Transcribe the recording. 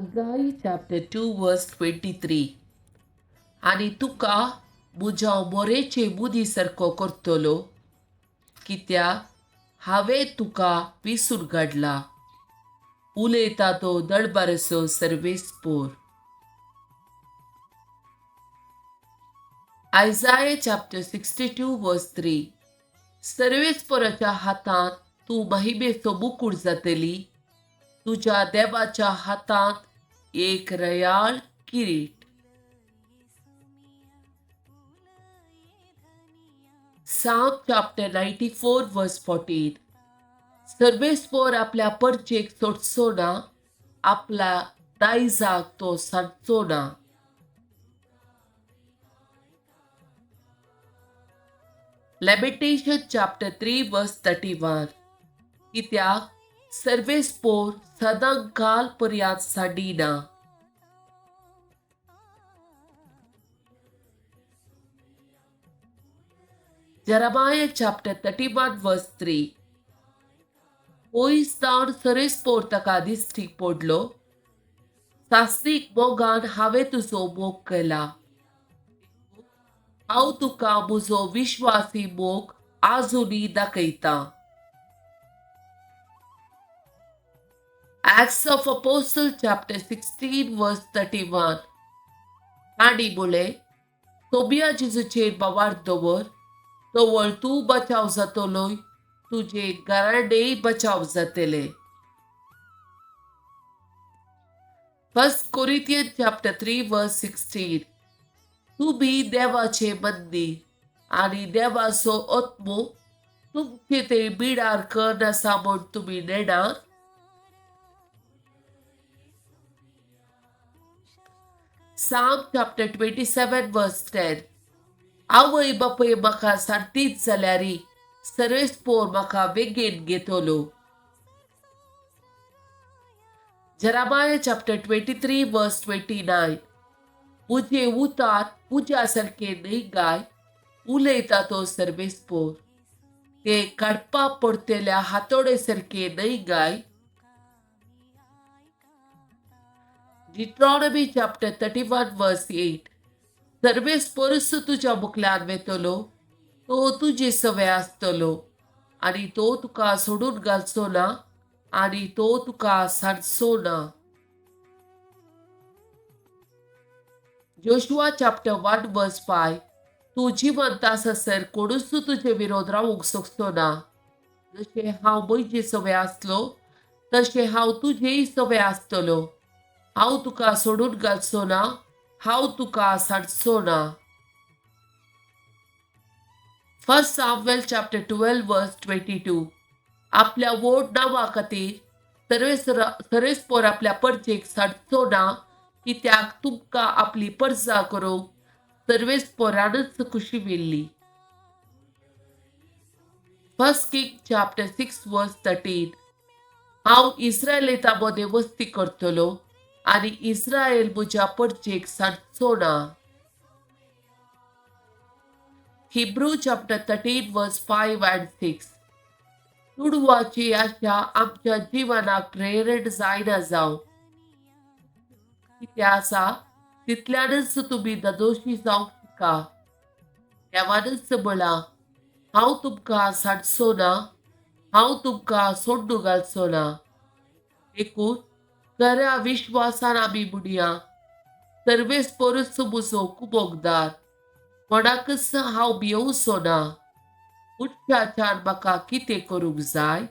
Haggai chapter 2 verse 23. आनी तुका म्हज्या मोरेचे मुदी सारको करतलो, कित्याक हांवें तुका विसून काडला, उलयता तो दळबारसो सर्वेस्पोर. Isaiah chapter 62 verse 3. सर्वेस्पोराच्या हातांत तूं महिमेचो मुकूट जातली, तुज्या देवाच्या हातांत एक रयाळ किरीट. Psalm chapter 94 verse 14. सर्वेस्पोर आपल्या परचेक सोडचो ना, आपल्या दायजाक तो सांडचो ना. Lamentation chapter 3 verse 31. कित्याक सर्वेस्पोर सदां काल पर्यांत सांडिना. Jeremiah chapter 31 verse 3. पयस जावन सर्वेस्पोर ताका दिश्टीक पडलो, सासणीक मोगान हांवें तुजो मोग केला, हांव तुका म्हजो विश्वासी मोग आजुनी दाखयतां. Acts of Apostle chapter 16 verse 31. तांणी म्हळें, तोबिया जेजूचेर बावार दवर, तवळ तूं बचाव जातलोय, तुजे घराणेय बचाव जातले. 1 Corinthians chapter 3 verse 16. तुमी देवाचे मंदीर आनी देवाचो आत्मो तुमचे ते बिडार कन्न आसा म्हूण तुमी नेणात. Psalm chapter 27 verse 10. आवय बापूय म्हाका सांडतीत जाल्यार सर्वेस्पोर म्हाका वेगेन घेतलो. Jeremiah chapter 23 verse 29. म्हजें उतार म्हज्या सारकें न्हय गाय, उलयता तो सर्वेस्पोर, ते काडपा पडटल्या हातोडे सारकें न्हय गाय. Deuteronomy chapter 31 verse 8. सर्वेस्पोरच तुज्या मुखल्यान वेतलो, तो तुजे सवे आसतलो आनी तो तुका सोडून घालचो ना आनी तो तुका सांडचो ना. Joshua chapter 1 verse 5. तूं जिवंत आसासर कोणूच तुजे विरोध रावूंक शकचो ना. जशें हांव म्हजे सवे आसलो तशें हांव तुजेय सवे आसतलो. हांव तुका सोडून घालचो ना, हांव तुका सांडचो ना. 1 Samuel chapter 12 verse 22. आपल्या व्हड नांवा खातीर सर्वेस्पोर आपल्या परजेक सांडचो ना, कित्याक तुमकां आपली परजा करूंक सर्वेस्पोरानच खुशी मेल्ली. 1 King chapter 6 verse 13. हांव इस्रायलितां मदें वस्ती करतलो आनी इस्रायल म्हज्या परजेक सांडचो ना. Hebrew chapter 13 verse 5 and 6. तुडवाची आशा आमच्या जिवनाक प्रेरण जायना जावं, कितें आसा तितल्यानच तुमी ददोशी जावंक शिका. देवानच म्हळां, हांव तुमकां सांडचो ना, हांव तुमकां सोडून घालचो ना. देखून खऱ्या विश्वासान आमी म्हणया, सर्वेस्पोरच म्हजो कुमोगदार, कोणाकच हांव भियोवचो ना. मनशाच्यान म्हाका कितें करूंक जाय?